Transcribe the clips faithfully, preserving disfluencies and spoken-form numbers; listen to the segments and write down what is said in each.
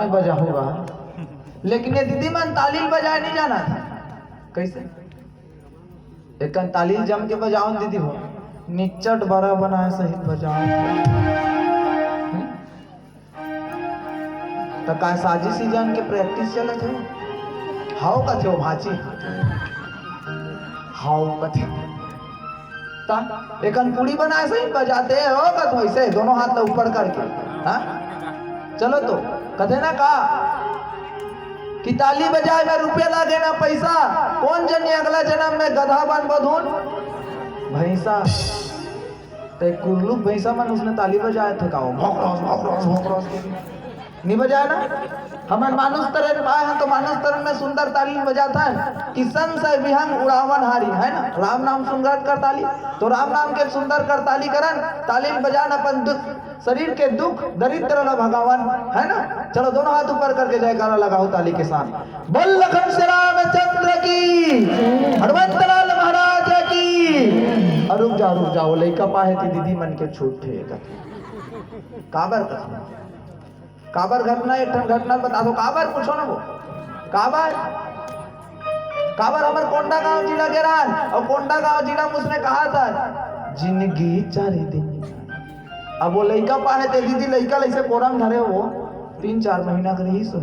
बजाहूँ बा, लेकिन ये दीदी मन ताली बजाए नहीं जाना था। कैसे? एकन ताली जम के बजाओ दीदी हो, निच्चट बड़ा बनाए सहित बजाओ। त का साजिश ही जान के प्रैक्टिस चलत हे? हाव कथे हो भांची, हाव कथे। त एकन पूड़ी बनाए सहित बजाते हो कथे हो, ऐसे दोनों हाथ ला ऊपर करके। हाँ, चलो तो कथे ना का कि ताली बजाए में रुपया लागे ना पैसा, कोन जनी अगला जन्म में गधा बनबो धुन भैंसा। ते कुल्लू भैंसा मन उसने ताली बजाए थे का, वो भोकरस, भोकरस, भोकरस के। नहीं बजाए ना? हमन मानुष तन में आए हन तो मानुष तन में सुंदर ताली बजाथन। किसन से विहंग उड़ावन हारी, है ना? राम नाम सुंदर कर ताली, तो राम नाम के सुंदर कर ताली करन, ताली बजान अपन दु-, शरीर के दुख दरिद्र ला भगावन, है ना? चलो दोनों हाथ ऊपर करके जयकारा लगाओ ताली के साथ। बोल लखन श्री रामचंद्र की, हनुमंत लाल महाराज की। और रुक जाओ, रुक जाओ, लइका पाए थी दीदी मन के छूट थे। काबर कथे? काबर घटना, एक ठन घटना बता दो, काबर पूछो ना वो, काबर, काबर हमर कोंडागांव जिला के रहन, और कोंडागांव जिला में उसने कहा था, "जिंदगी चार दिन।" अब वो लइका पाए थे दीदी, लइका लइसे कोरम धरे हो, तीन चार महीना के रही सो,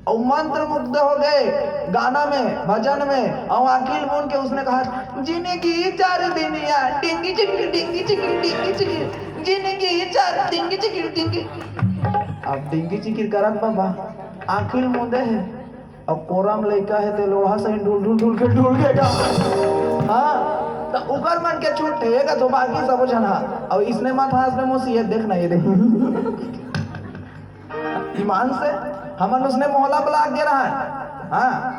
और मंत्र मुग्ध हो गए गाना में, भजन में, और आंखिल मूंद के उसने कहा, "जिंदगी चार दिन या, डिंगी चिंगी, डिंगी चिंगी, डिंगी चिंगी, जिंदगी चार डिंगी चिंगी, डिंगी।" अब डिंगी चिंगी करत बाबा, आंखिल मूंदे है, और कोरम लइका है, ते लोढ़ा से ढूल, ढूल, ढूल के ढूल के गा। हाँ, तो उकर मन के छूट है, का तो बाकी सब झन हा। और इसने मत हंस में मोसी, ये देख ना, ये देख। ईमान से, हमन उसने मोहला ब्लॉक गे रहा है। हाँ,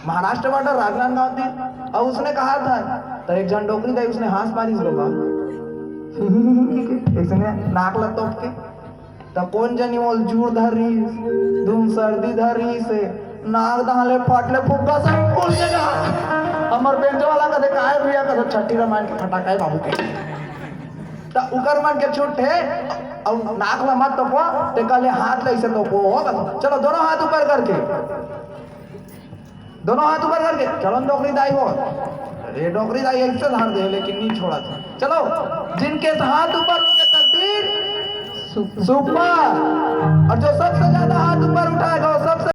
महाराष्ट्र बॉर्डर राजनांदगांव दिन, और उसने कहा था, तो एक जन डोकरी दाई उसने हंस मारिस बाबा। इसने नाक ला तोप के, त कोन जनी मोल जूड़ धर रही, धुन सर्दी धर रही से, नाक दहाले फाटले फुग्गा सब फूल के जा। हमर बेंच वाला कथे, "काय भैया?" कथे, "छठी रामायण के फटाका है बाबू के।" त उकर मन के छूट है, और नाक ला मत तोपो, ते कहले हाथ ला इसे तोपो, हो बस। चलो दोनों हाथ ऊपर करके, दोनों हाथ ऊपर करके, चलो डोकरी दाई हो। अरे डोकरी दाई ऐसे धर दे, लेकिन नहीं छोड़ा था। चलो, जिनके हाथ ऊपर होंगे तकदीर सुपर। और जो